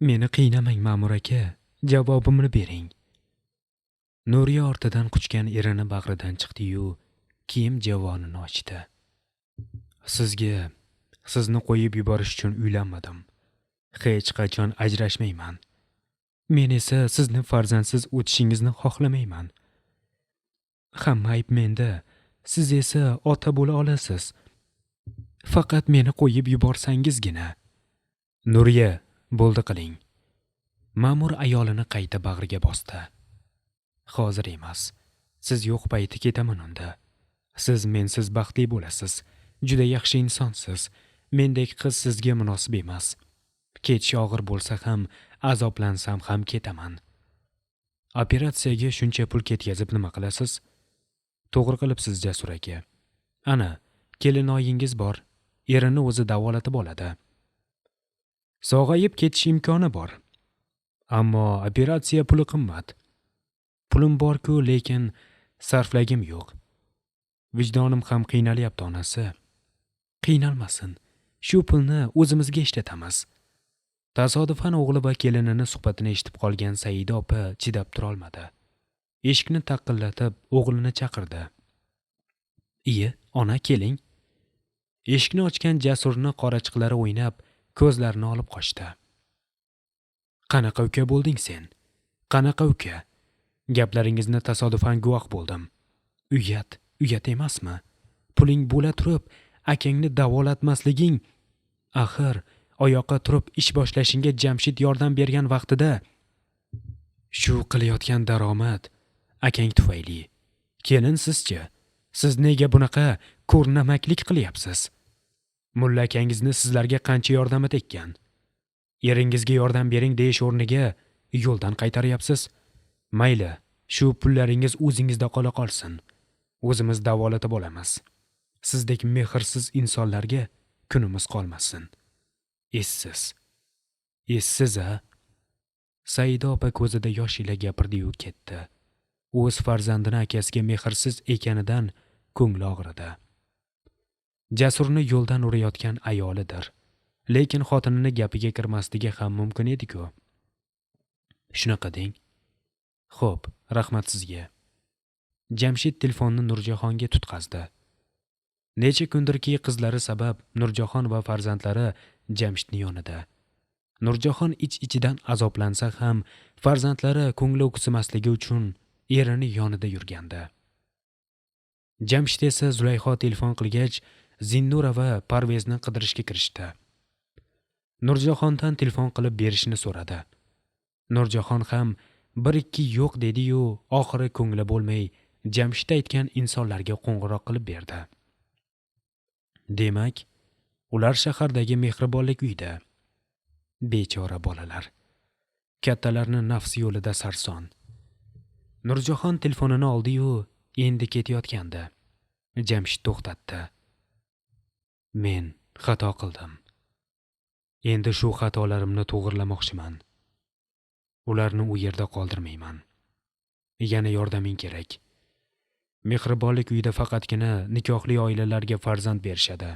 Meni qiynamang, Ma'mur aka, javobimni bering. Nuriya ortidan quchgan erini bag'ridan chiqdi-yu, kiyim javonini ochdi. Sizga sizni qo'yib yuborish uchun uylanmadim. Hech qachon ajrashmayman. Men esa sizni farzandsiz o'tishingizni xohlamayman. Hamma ayb menda. Siz esa ota bo'la olasiz. Faqat meni qo'yib yuborsangizgina. Nuriya, bo'ldi qiling. Ma'mur ayolini qayta bag'riga bosdi. Hozir emas. Siz yo'q payti ketaman unda. Siz mensiz baxtli bo'lasiz. Juda yaxshi insonsiz. Mendek qiz sizga munosib emas. Ketish og'ir bo'lsa ham, azoblansam ham ketaman. Operatsiyaga shuncha pul ketkazib nima qilasiz? To'g'ri qilibsiz, Jasur aka. Ana, kelinoyingiz bor. Erini o'zi davolatib oladi. Sog'ayib ketish imkoni bor. Ammo operatsiya puli qimmat. Pulim bor-ku, lekin sarflagim yo'q. Vijdonim ham qiynalyapti, onasi. Qiynalmasin. Shu pulni o'zimizga ishlatamiz. Tasodifan o'g'li va kelinini suhbatini eshitib qolgan Saida opa chidab turolmadi. Eshikni taqillatib o'g'lini chaqirdi. "Iye, ona, keling." Eshikni ochgan Jasurni qorachiqlari o'ynab, ko'zlarini olib qochdi. "Qanaqa uka bo'lding sen? Qanaqa uka? Gaplaringizni tasodifan guvoh bo'ldim. Uyat, uyat emasmi? Puling bo'la turib, akangni davolatmasliging, axir oyoqqa turib ish boshlashingga Jamshid yordam bergan vaqtida shu qilayotgan daromad akang tufayli. Kelin sizchi? Siz nega bunaqa ko'rnamaklik qilyapsiz? Mulla akangizni sizlarga qancha yordami tekkan? Eringizga yordam bering deyish o'rniga yo'ldan qaytaryapsiz. Mayli, shu pullaringiz o'zingizda qola qolsin. O'zimiz davolatib olamiz. Sizdek mehrsiz insonlarga kunimiz qolmasin. Essiz. Essiz-a?" Saida opa ko'zida yosh ila gapirdi-yu ketdi. O'z farzandini akasiga mehrsiz ekanidan ko'ngli og'ridi. Jasurni yo'ldan urayotgan ayolidir. Lekin xotinini gapiga kirmasligi ham mumkin edi-ku. Shunaqa deng. Xo'p, rahmat sizga. Jamshid telefonni Nurjahonga tutqazdi. Necha kundirki qizlari sabab Nurjahon va farzandlari Jamshidning yonida. Nurjahon ich-ichidan azoblansa ham, farzandlari ko'ngli o'ksimasligi uchun erini yonida yurgandi. Jamshid esa Zulayho telefon qilgach, Zinnura va Parvezni qidirishga kirishdi. Nurjahondan telefon qilib berishini so'radi. Nurjahon ham bir ikki yo'q dedi-yu, oxiri ko'ngli bo'lmay Jamshid aytgan insonlarga qo'ng'iroq qilib berdi. Demak, ular shahardagi mehribonlik uyida. Bechora bolalar. Kattalarni nafs yo'lida sarson. Nurjahon telefonini oldi-yu, endi ketayotgandi. Jamshid to'xtatdi. Men xato qildim. Endi shu xatolarimni to'g'rilamoqchiman. Ularni u yerda qoldirmayman. Yana yordaming kerak. Mehribonlik uyida faqatgina nikohli oilalarga farzand berishadi.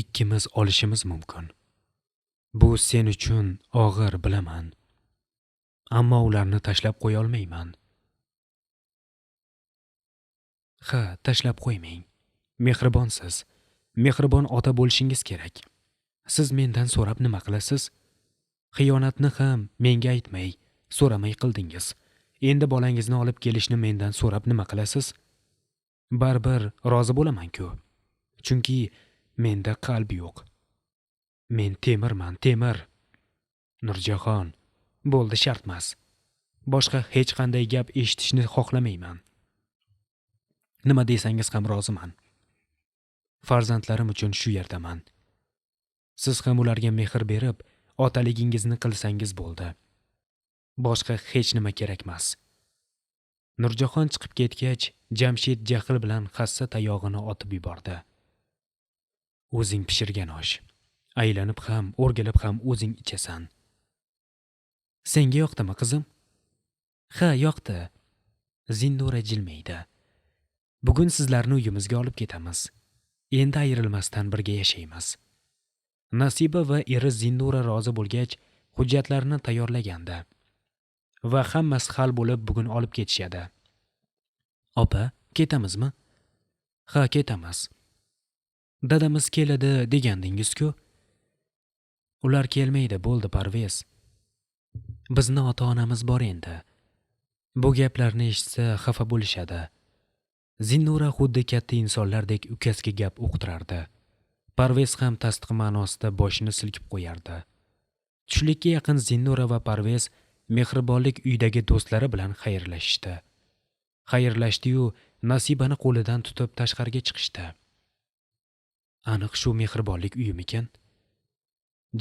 Ikkimiz olishimiz mumkin. Bu sen uchun og'ir, bilaman. Ammo ularni tashlab qo'ya olmayman. Ha, tashlab qo'ymang. Mehribonsiz. Mehribon ota bo'lishingiz kerak. Siz mendan so'rab nima qilasiz? Xiyonatni ham menga aytmay, so'ramay qildingiz. Endi bolangizni olib kelishni mendan so'rab nima qilasiz? Baribir rozi bo'laman-ku. Chunki menda qalb yo'q. Men temirman, temir. Nurjahon, bo'ldi, shartmas. Boshqa hech qanday gap eshitishni xohlamayman. Nima desangiz ham roziman. Farzandlarim uchun shu yerdaman. Siz ham ularga mehr berib, otaligingizni qilsangiz bo'ldi. Boshqa hech nima kerakmas. Nurjahon chiqib ketgach, Jamshid jahl bilan hassa tayog'ini otib yubordi. O'zing pishirgan osh. Aylanib ham, o'rgilib ham o'zing ichasan. Senga yoqdimi, qizim? Ha, yoqdi. Zindura jilmaydi. Bugun sizlarni uyimizga olib ketamiz. Endi ayrilmasdan birga yashaymiz. Nasiba va eri Zindura rozi bo'lgach, Hujjatlarni tayyorlagandi. Va hammasi hal bo'lib bugun olib ketishadi. Opa, ketamizmi? Ha, ketamiz. Dadamiz keladi degandingiz-ku. Ular kelmaydi, bo'ldi Parvez. Bizni ota-onamiz bor endi. Bu gaplarni eshitsa xafa bo'lishadi. Zinnura xuddi katta insonlardek ukasiga gap uqtirardi. Parvez ham tasdiq ma'nosida boshini silkib qo'yardi. Tushlikka yaqin Zinnura va Parvez mehribonlik uyidagi do'stlari bilan xayrlashishdi. Xayrlashdi-yu, Nasibani qo'lidan tutib tashqariga chiqishdi. Aniq shu mehribonlik uyimikan?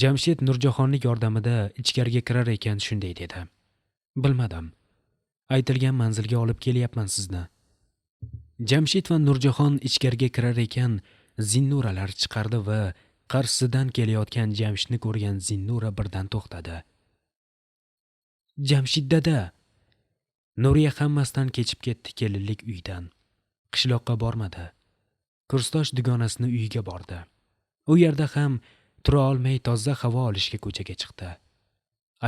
Jamshid Nurjahonning yordamida ichkariga kirar ekan shunday dedi. Bilmadim. Aytilgan manzilga olib kelyapman sizni. Jamshid va Nurjahon ichkariga kirar ekan Zinnuralar chiqardi va qarshisidan kelayotgan Jamshidni ko'rgan Zinnura birdan to'xtadi. Jamshid dada! Nuriya hammasidan kechib ketdi kelinlik uydan. Qishloqqa bormadi. Kursdosh dugonasini uyiga bordi. U yerda ham tura olmay toza havo olishga ko'chaga chiqdi.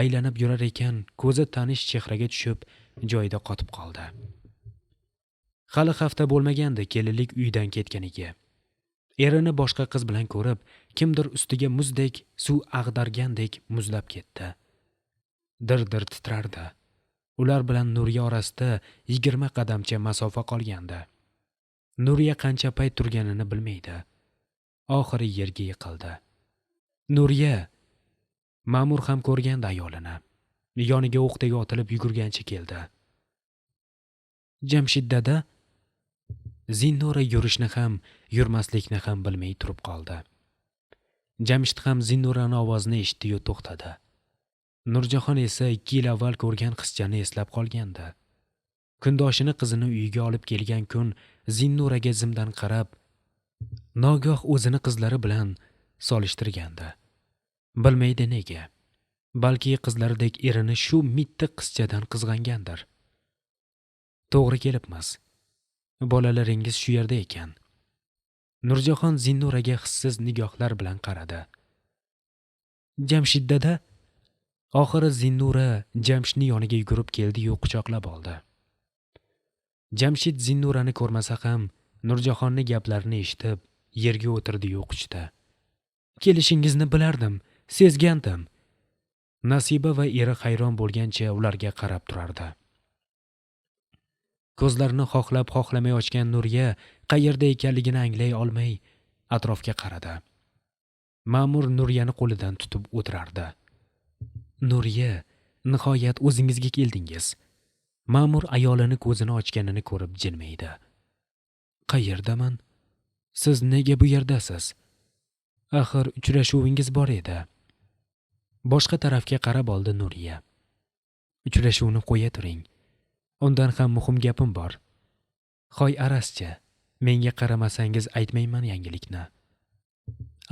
Aylanib yurar ekan, ko'zi tanish chehraga tushib, joyida qotib qoldi. Hali hafta bo'lmagandi kelinlik uydan ketganiga. Erini boshqa qiz bilan ko'rib, kimdir ustiga muzdek suv ag'dargandek muzlab ketdi. Dir-dir titrardi. Ular bilan Nuriya orasida 20 qadamcha masofa qolgandi. Nuriya qancha payt turganini bilmaydi. Oxiri yerga yiqildi. Nuriya! Ma'mur ham ko'rgandi ayolini. Yoniga o'qdek otilib yugurgancha keldi. Jamshid dada! Zinnura yurishni ham, yurmaslikni ham bilmay turib qoldi. Jamshid ham Zinnurani ovozini eshitdi-yu to'xtadi. Nurjahon esa 2 yil avval ko'rgan qizchani eslab qolgandi. Kundoshini qizini uyiga olib kelgan kun Zinnuraga zimdan qarab, nogoh o'zini qizlari bilan solishtirgandi. Bilmaydi nega. Balki qizlaridek erini shu mitti qizchadan qizg'angandir. To'g'ri kelibmiz. Bolalaringiz shu yerda ekan. Nurjahon Zinnuraga hissiz nigohlar bilan qaradi. Jamshid dada! Oxiri Zinnura Jamshidni yoniga yugurib keldi-yu quchoqlab oldi. Jamshid Zinnurani ko'rmasa ham Nurjahonni gaplarini eshitib, yerga o'tirdi-yu quchdi. Kelishingizni bilardim, sezgandim. Nasiba va eri hayron bo'lgancha ularga qarab turardi. Ko'zlarini xohlab xohlamay ochgan Nuriya qayerda ekanligini anglay olmay atrofga qaradi. Ma'mur Nuriyani qo'lidan tutib o'tirardi. Nuriya, nihoyat o'zingizga keldingiz. Ma'mur ayolini ko'zini ochganini ko'rib jilmaydi. Qayerdaman? Siz nega bu yerdasiz? Axir uchrashuvingiz bor edi. Boshqa tarafga qarab oldi Nuriya. Uchrashuvni qo'ya turing. Undan ham muhim gapim bor. Hoy arascha, menga qaramasangiz aytmayman yangilikni.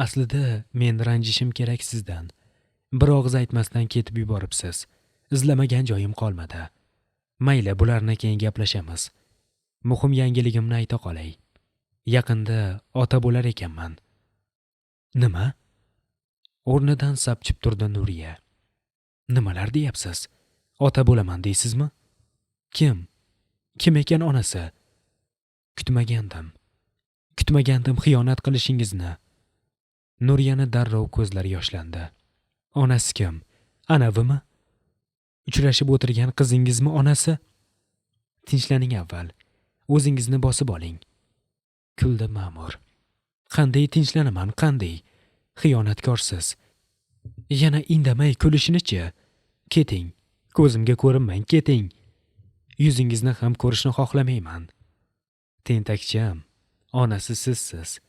Aslida men ranjishim kerak sizdan. Bir og'iz aytmasdan ketib yuboribsiz. Izlamagan joyim qolmadi. Mayli, bularni keyin gaplashamiz. Muhim yangiligimni ayta qolay. Yaqinda ota bo'lar ekanman. Nima? O'rnidan sapchib turdi Nuriya. Nimalar deyapsiz? Ota bo'laman deysizmi? Kim? Kim ekan onasi? Kutmagandim. Kutmagandim xiyonat qilishingizni. Nuriyani darrov ko'zlari yoshlandi. Onasi kim? Anavimi? Uchrashib o'tirgan qizingizmi onasi? Tinchlaning avval. O'zingizni bosib oling. Kuldi ma'mur. Qanday tinchlanaman, qanday? Xiyonatkorsiz. Yana indamay kulishini-chi? Keting. Ko'zimga ko'rinmang, keting. Yuzingizni ham ko'rishni xohlamayman. Tentakcham, onasi sizsiz.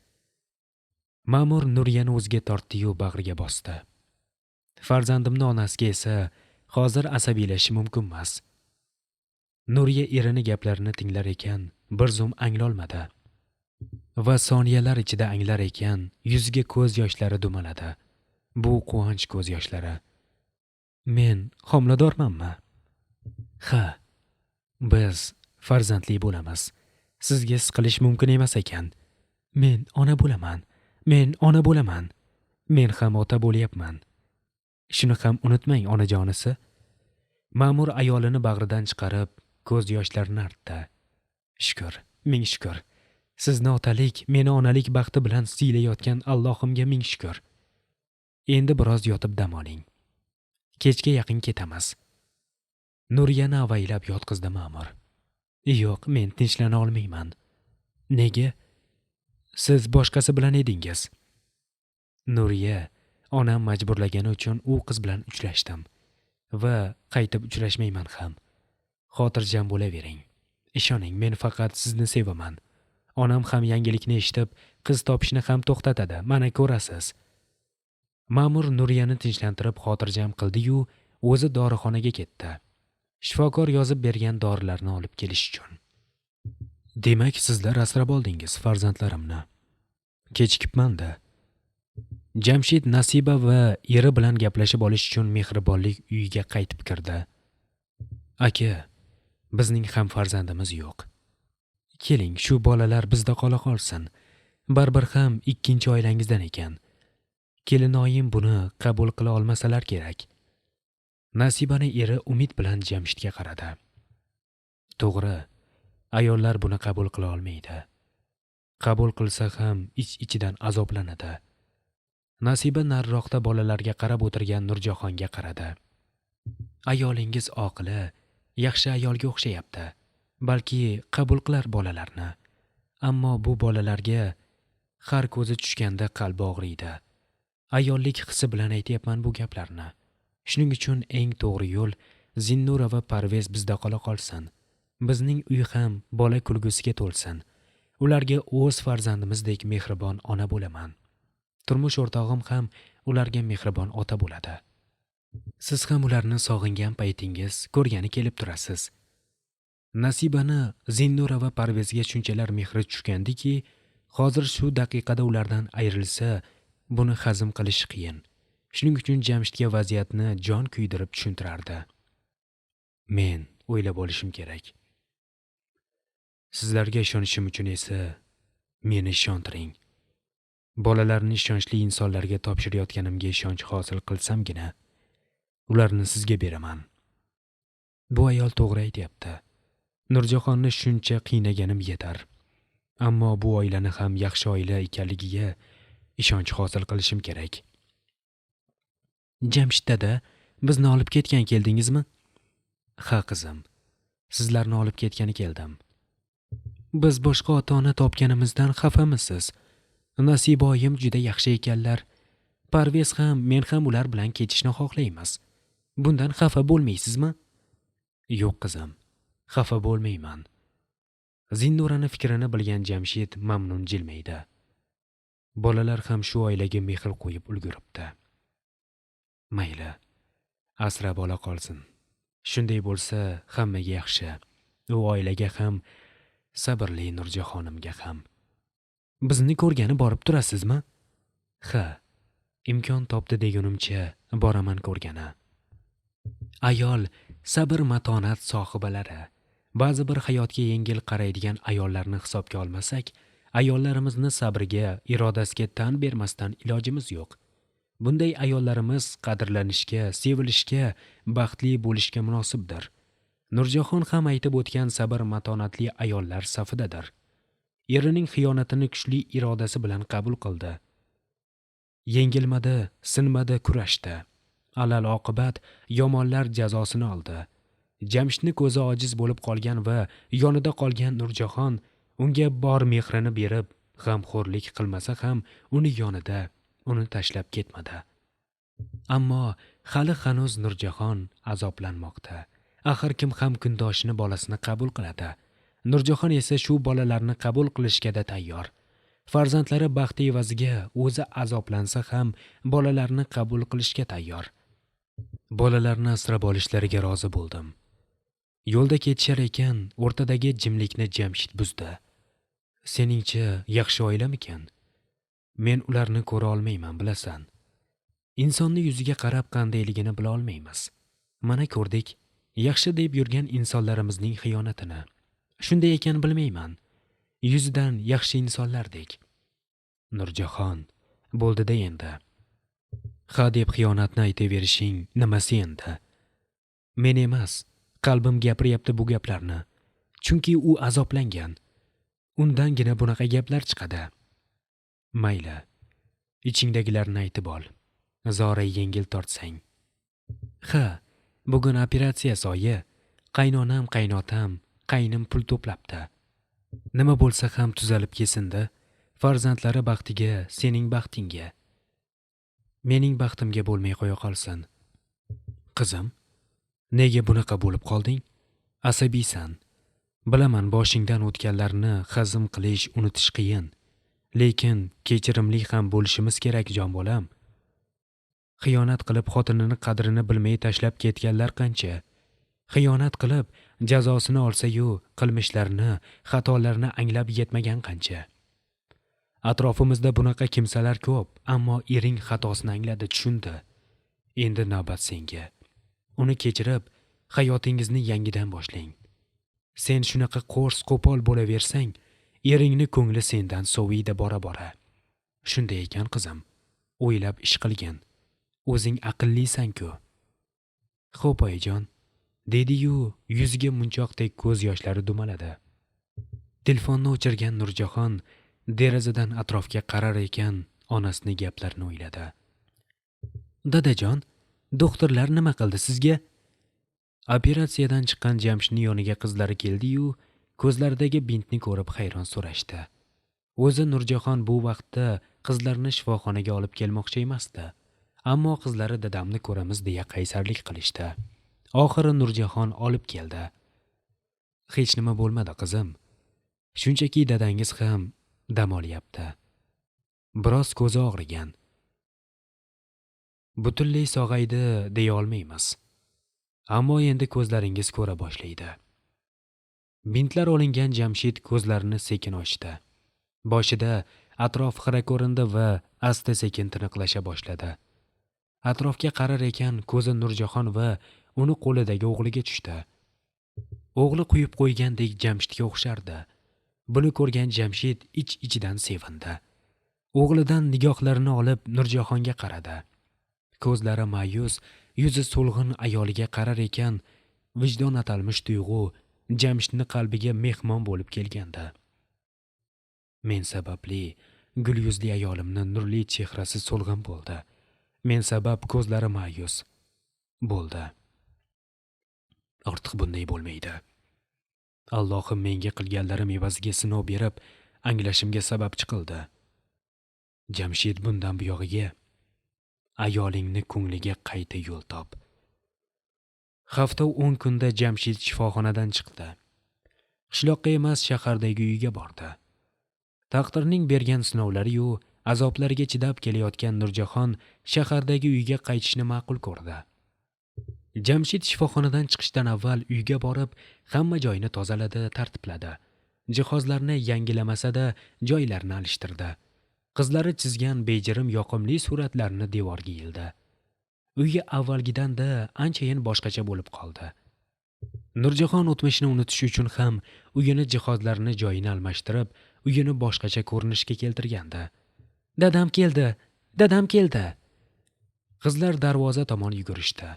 Ma'mur Nuriyani o'ziga tortdi-yu bag'riga bosdi. Farzandimni onasiga esa hozir asabiylashish mumkin emas. Nuriya erini gaplarini tinglar ekan, bir zum anglolmadi. Va soniyalar ichida anglar ekan, yuziga ko'z yoshlari dumaladi. Bu quvonch ko'z yoshlari. Men homiladormanmi? Ha. Biz farzandli bo'lamiz. Sizga siqilish mumkin emas ekan. Men ona bo'laman. Men ona bo'laman. Men ham ota bo'lyapman. Shuni ham unutmang, onajonisi. Ma'mur ayolini bag'ridan chiqarib, ko'z yoshlarini artdi. Shukr, ming shukr. Sizni otalik, meni onalik baxti bilan siylayotgan Allohimga ming shukr. Endi biroz yotib dam oling. Kechga yaqin ketamiz. Nuriyani avaylab yotqizdi ma'mur. Yo'q, men tinchlana olmayman. Nega? Siz boshqasi bilan edingiz. Nuriya, onam majburlagani uchun u qiz bilan uchrashdim va qaytib uchrashmayman ham. Xotirjam bo'lavering. Ishoning, men faqat sizni sevaman. Onam ham yangilikni eshitib, qiz topishni ham to'xtatadi. Mana ko'rasiz. Ma'mur Nuriyani tinchlantirib xotirjam qildi-yu, o'zi dorixonaga ketdi. Shifokor yozib bergan dorilarni olib kelish uchun. Demak, sizlar asrab oldingiz farzandlarimni. Kechikibman-da. Jamshid Nasiba va eri bilan gaplashib olish uchun mehribonlik uyiga qaytib kirdi. Aka, bizning ham farzandimiz yo'q. Keling, shu bolalar bizda qola qolsin. Baribir ham ikkinchi oilangizdan ekan. Kelinoyim buni qabul qila olmasalar kerak. Nasibani eri umid bilan Jamshidga qaradi. To'g'ri, ayollar buni qabul qila olmaydi. Qabul qilsa ham ich-ichidan azoblanadi. Nasiba nariroqda bolalarga qarab o'tirgan Nurjahonga qaradi. Ayolingiz oqila, yaxshi ayolga o'xshayapti. Balki qabul qilar bolalarni. Ammo bu bolalarga har ko'zi tushganda qalbi og'riydi. Ayollik hissi bilan aytyapman bu gaplarni. Shuning uchun eng to'g'ri yo'l Zinnura va Parvez bizda qola qolsin. Bizning uy ham bola kulgusiga to'lsin. Ularga o'z farzandimizdek mehribon ona bo'laman. Turmush o'rtog'im ham ularga mehribon ota bo'ladi. Siz ham ularni sog'ingan paytingiz ko'rgani kelib turasiz. Nasibani Zinnura va Parvezga shunchalar mehri tushgandiki, hozir shu daqiqada ulardan ayrilsa, buni hazm qilish qiyin. Shuning uchun Jamshidga vaziyatni jon kuydirib tushuntirardi. Men o'ylab olishim kerak. Sizlarga ishonishim uchun esa meni ishontiring. Bolalarni ishonchli insonlarga topshirayotganimga ishonch hosil qilsamgina, ularni sizga beraman. Bu ayol to'g'ri aytyapti. Nurjahonni shuncha qiynaganim yetar. Ammo bu oilani ham yaxshi oila ekanligiga ishonch hosil qilishim kerak. Jamshid dada, bizni olib ketgan keldingizmi? Ha, qizim. Sizlarni olib ketgani keldim. Biz boshqa ota-ona topganimizdan xafamisiz? Nasiba oyim juda yaxshi ekanlar. Parvez ham, men ham ular bilan ketishni xohlaymiz. Bundan xafa bo'lmaysizmi? Yo'q, qizim. Xafa bo'lmayman. Zinnurani fikrini bilgan Jamshid mamnun jilmaydi. Bolalar ham shu oilaga mehr qo'yib ulguribdi. Mayli, asrab ola qolsin. Shunday bo'lsa hammaga yaxshi. U oilaga ham, sabrli Nurjahonimga ham. Bizni ko'rgani borib turasizmi? Ha, imkon topdi degunimcha boraman ko'rgani. Ayol sabr matonat sohibalari. Ba'zi bir hayotga yengil qaraydigan ayollarni hisobga olmasak, ayollarimizni sabriga, irodasiga tan bermasdan ilojimiz yo'q. Bunday ayollarimiz qadrlanishga, sevilishga, baxtli bo'lishga munosibdir. Nurjahon ham aytib o'tgan sabr matonatli ayollar safidadir. Erining xiyonatini kuchli irodasi bilan qabul qildi. Yengilmadi, sinmadi, kurashdi. Alal oqibat yomonlar jazosini oldi. Jamshidni ko'zi ojiz bo'lib qolgan va yonida qolgan Nurjahon unga bor mehrini berib, g'amxo'rlik qilmasa ham uni yonida, uni tashlab ketmadi. Ammo hali hanuz Nurjahon azoblanmoqda. Axir kim ham kundoshini bolasini qabul qiladi? Nurjahon esa shu bolalarni qabul qilishga tayyor. Farzandlari baxti evaziga o'zi azoblansa ham bolalarni qabul qilishga tayyor. Bolalarni asrab olishlariga rozi bo'ldim. Yo'lda ketishar ekan, o'rtadagi jimlikni Jamshid buzdi. Seningcha yaxshi oilamikan? Men ularni ko'ra olmayman, bilasan. Insonni yuziga qarab qandayligini bila olmaymiz. Mana ko'rdik, yaxshi deb yurgan insonlarimizning xiyonatini. Shunday ekan bilmayman. Yuzidan yaxshi insonlardek. Nurjahon, bo'ldi-da endi. Ha deb xiyonatni aytaverishing nimasi endi? Men emas, qalbim gapiryapti bu gaplarni. Chunki u azoblangan. Undangina bunaqa gaplar chiqadi. Mayli, ichingdagilarni aytib ol. Zora yengil tortsang. Ha, bugun operatsiya soyi. Qaynonam, qaynotam, qaynim pul to'plabdi. Nima bo'lsa ham tuzalib kelsin-da. Farzandlari baxtiga, sening baxtingga. Mening baxtimga bo'lmay qo'ya qolsin. Qizim, nega bunaqa bo'lib qolding? Asabiysan. Bilaman, boshingdan o'tganlarni hazm qilish, unutish qiyin. Lekin kechirimli ham bo'lishimiz kerak, jon bolam. Xiyonat qilib xotinini qadrini bilmay tashlab ketganlar qancha? Xiyonat qilib jazosini olsa-yu, qilmishlarini, xatolarini anglab yetmagan qancha? Atrofimizda bunaqa kimsalar ko'p, ammo ering xatosini angladi, tushundi. Endi navbat senga. Uni kechirib, hayotingizni yangidan boshlang. Sen shunaqa qo'rs qo'pol bo'laversang, eringni ko'ngli sendan soviydi bora-bora. Shunday ekan qizim, o'ylab ish qilgin. O'zing aqllisan-ku. Xo'p, oyijon, dedi-yu, yuziga munchoqdek ko'z yoshlari dumaladi. Telefonni o'chirgan Nurjahon derazadan atrofga qarar ekan, onasini gaplarini o'yladi. Dadajon, doktorlar nima qildi sizga? Operatsiyadan chiqqan Jamshidning yoniga qizlari keldi-yu, ko'zlaridagi bintni ko'rib hayron so'rashdi. O'zi Nurjahon bu vaqtda qizlarni shifoxonaga olib kelmoqchi emasdi. Ammo qizlari dadamni ko'ramiz deya qaysarlik qilishdi. Oxiri Nurjahon olib keldi. Hech nima bo'lmadi qizim. Shunchaki dadangiz ham dam olyapti. Biroz ko'zi og'rigan. Butunlay sog'aydi deya olmaymiz. Ammo endi ko'zlaringiz ko'ra boshlaydi. Bintlar olingan Jamshid ko'zlarini sekin ochdi. Boshida atrof xira ko'rindi va asta-sekin tiniqlasha boshladi. Atrofga qarar ekan, ko'zi Nurjahon va uni qo'lidagi o'g'liga tushdi. O'g'li quyib qo'ygandek Jamshidga o'xshardi. Buni ko'rgan Jamshid ich-ichidan sevindi. O'g'lidan nigohlarini olib Nurjahonga qaradi. Ko'zlari ma'yus, yuzi so'lg'in ayoliga qarar ekan, vijdon atalmish tuyg'u Jamshidni qalbiga mehmon bo'lib kelgandi. Men sababli gul yuzli ayolimni nurli chehrasi so'lg'in bo'ldi. Men sabab ko'zlari ma'yus bo'ldi. Ortiq bunday bo'lmaydi. Allohim menga qilganlarim evaziga sinov berib, anglashimga sababchi qildi. Jamshid bundan buyog'iga ayolingni ko'ngliga qayta yo'l top. Hafta 10 kunda Jamshid shifoxonadan chiqdi. Qishloqqa emas, shahardagi uyiga bordi. Taqdirning bergan sinovlari-yu azoblariga chidab kelayotgan Nurjahon shahardagi uyga qaytishni ma'qul ko'rdi. Jamshid shifoxonadan chiqishdan avval uyga borib, hamma joyini tozaladi, tartibladi. Jihozlarni yangilamasa-da, joylarini alishtirdi. Qizlari chizgan bejirim yoqimli suratlarni devorga ildi. Uyi avvalgidan-da anchayin boshqacha bo'lib qoldi. Nurjahon o'tmishini unutish uchun ham uyini jihozlarini joyini almashtirib, uyini boshqacha ko'rinishga keltirgandi. Dadam keldi, dadam keldi. Qizlar darvoza tomon yugurishdi.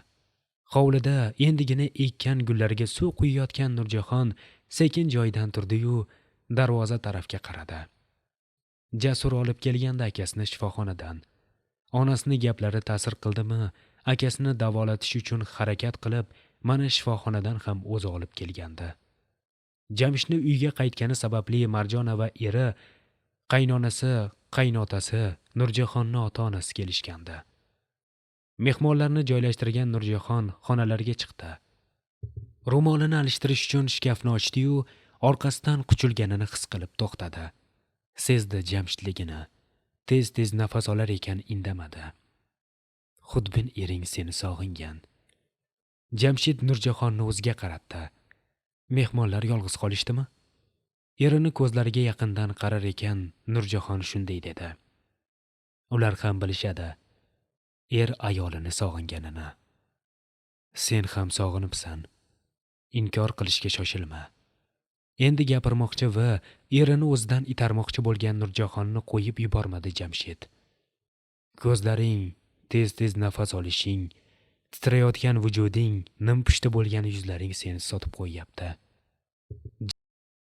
Hovlida endigina ekkan gullarga suv quyayotgan Nurjahon sekin joyidan turdi-yu, darvoza tarafga qaradi. Jasur olib kelganda akasini shifoxonadan. Onasini gaplari ta'sir qildimi, akasini davolatish uchun harakat qilib, mana shifoxonadan ham o'zi olib kelgandi. Jamshidni uyga qaytgani sababli Marjona va eri, qaynonasi, qaynotasi, Nurjahonni ota-onasi kelishgandi. Mehmonlarni joylashtirgan Nurjahon xonalarga chiqdi. Ro'molini alishtirish uchun shkafni ochdi-yu, orqasidan quchilganini his qilib to'xtadi. Sezdi Jamshidligini. Tez-tez nafas olar ekan indamadi. Xudbin ering seni sog'ingan. Jamshid Nurjahonni o'ziga qaratdi. Mehmonlar yolg'iz qolishdimi? Erini ko'zlariga yaqindan qarar ekan Nurjahon shunday dedi. Ular ham bilishadi er ayolini sog'inganini. Sen ham sog'inibsan. Inkor qilishga shoshilma. Endi gapirmoqchi va erini o'zidan itarmoqchi bo'lgan Nurjahonni qo'yib yubormadi Jamshid. Ko'zlaring tez-tez nafas olishing, titrayotgan vujuding, nimpushta bo'lgan yuzlaring seni sotib qo'yyapti.